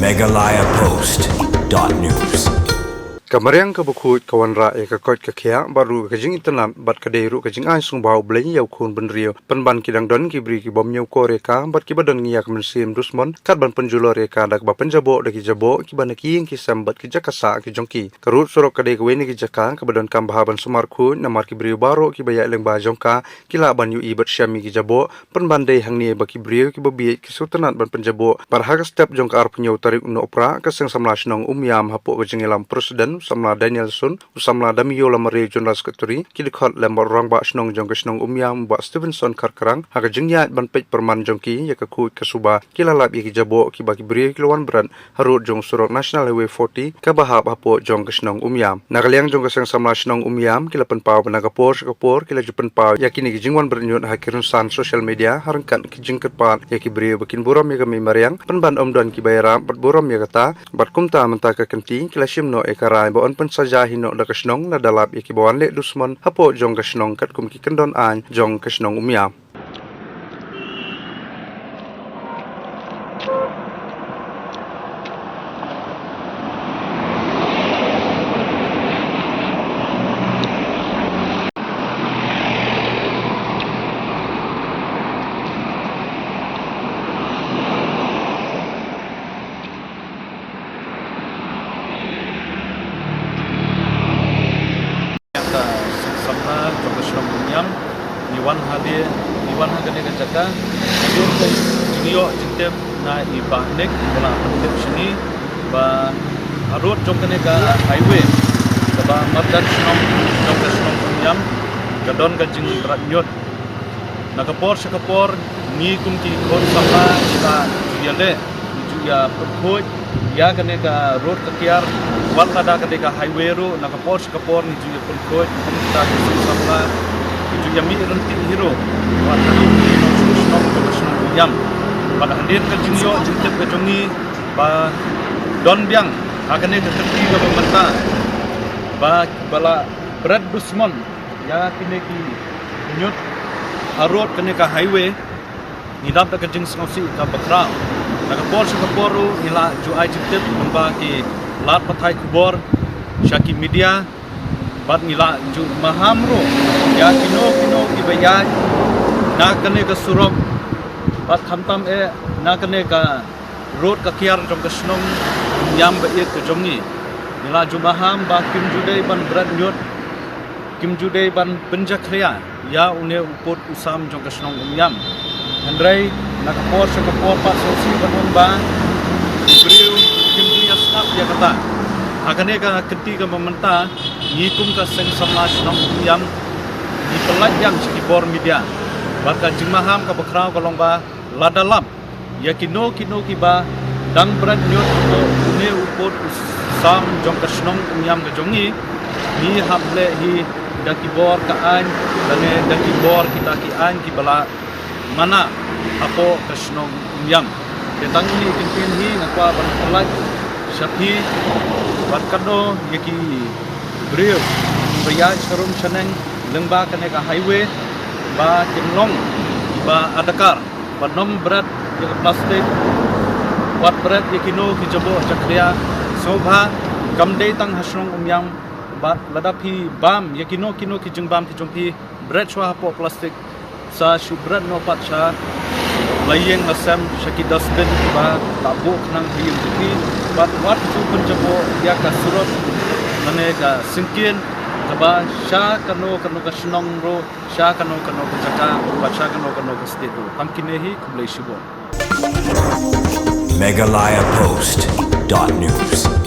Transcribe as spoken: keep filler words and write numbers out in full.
Meghalaya Post dot news. Ka mariang kaba khuid ka wanrah ïa ka koit ka khiah bad ruh ka jingitynnad bad ka dei ruh ka jingai sngewbha U Blei ïa u khun bynriew pynban ki dang don ki briew ki bym ñiewkor ïa ka bad kiba don ïa ka mynsiem dusmon kat ban pynjulor ïa ka da kaba pynjaboh da ki jaboh kiba na ki ïing ki sem bad ki jaka sah ki jong ki. Ka rud surok ka dei kawei na ki jaka kaba donkam bha ban sumar khuid namar ki briew baroh kiba ïaid lyngba jong ka ki lah ban ïohi bad shem ïa ki jaboh, pynban dei hangne ba ki briew kiba bieit ki sngewtynnad ban pynjaboh. Bad ha ka step jong ka arphew hynñiew tarik u Nohprah, ka Seng Samla Shnong Umiam hapoh ka jingïalam President u Samla Danielson, u Samla Damiyo Lamariew General Secretary, ki dkhot lem bad u Rangbah Shnong jong ka shnong Umiam u Bah Stevenson Kharkrang, ha ka jingïaid ban peit pyrman jong ki ïa ka khuid ka suba, ki la lap ïa ki jaboh kiba ki briew ki la wan bret harud jong surok National Highway forty kaba hap hapoh jong ka shnong Umiam. Na ka liang jong ka Seng Samla Shnong Umiam ki la pynpaw ba na ka por sha ka por ki la ju pynpaw ïa kine ki jingwan bret ñiut ha ki rynsan social media ha ryngkat ki jingkyrpad ïa ki briew ba kin burom ïa ka mei mariang pynban ym don kiba ïarap bad burom ïa kata. Bad kumta mynta ka kynti ki la shim noh ïa ka rai ba yn pynsaja hi noh da ka shnong lada lap ïa kiba wan leh dusmon hapoh jong ka shnong katkum ki kyndon aiñ jong ka shnong Umiam. Ka Seng Samla jong ka shnong Umiam, ngi wan ha de, ngi wan ha kane ka jaka, ngi ïoh ka jingïoh jingtip na i Bah Nick, ba la pyntip sha ngi ba harud jong kane ka highway kaba marjan shnong jong ka shnong Umiam ka don ka jingbret ñiut. Na ka por sha ka por ngi kum ki khun samla ngi la ju ïaleh, ngi ju ïa pynkhuid ïa kane ka rud ka tiar, wat lada kane ka highway ruh na ka por sha ka por ngi ju ïa pynkhuid kum kita ki khun samla, ngi ju ïa mih ryntih hi ruh wat haduh ki nongshong shnong jong ka shnong Umiam. Bad hadien ka jingïoh jingtip ka jong ngi ba don biang ha kane ka kynti kaba mynta ba, ba la bret dusmon ïa kine ki ñiut harud kane ka highway, ngi dap da ka jingsngewsih kaba khraw. Na ka por sha ka por ruh ngi la ju ai jingtip lyngba ki lad pathai khubor sha ki media, bad ngi la ju maham ruh ïa kino kino kiba ïaid na kane ka surok bad khamtam eh na kane ka rud ka kiar jong ka shnong Umiam ba ïeit ka jong ngi. Ngi la ju maham ba kim ju dei ban bret ñiut, kim ju dei ban pynjakhlia ïa une u pud u sam jong ka shnong Umiam. Hynrei na ka por sha ka por pat sngewsih ban ong ba u briew kim ju ïa sngap ïa kata. Ha kane ka kynti kaba mynta ngi kum ka Seng Samla Shnong Umiam ngi pyllait ïa sha ki bor media bad ka jingmaham kaba khraw ka long ba lada lap ïa kino kino kiba dang bret ñiut hapoh une u pud u sam jong ka shnong Umiam ka jong ngi, ngi hap leh hi da ki bor ka aiñ lane da ki bor kita ki aiñ kiba la mana hapoh ka shnong Umiam. Te tang kine ki ktien hi nga kwah ban pyllait sha phi bad katno ïa ki briew kiba ïaid sharum shaneng lyngba kane ka highway ba kin long kiba adkar bad nym bret ïa ka plastik, wat bret ïa kino ki jaboh jakhlia. Sngewbha, kam dei tang ha shnong Umiam, bad lada phi bam ïa kino kino ki jingbam ki jong phi, bret shuwa hapoh plastik, sa shu bret noh pat sha la ïing la sem, sha ki dustbin kiba la buh khnang ha ïing jong phi, bad wat shu pynjaboh ïa ka surok lane ka syngkien kaba sha kano kano ka shnong ruh, sha kano kano ka jaka bad sha kano kano ka state ruh. Tang kine hi, khublei shibun. Meghalaya Post dot news.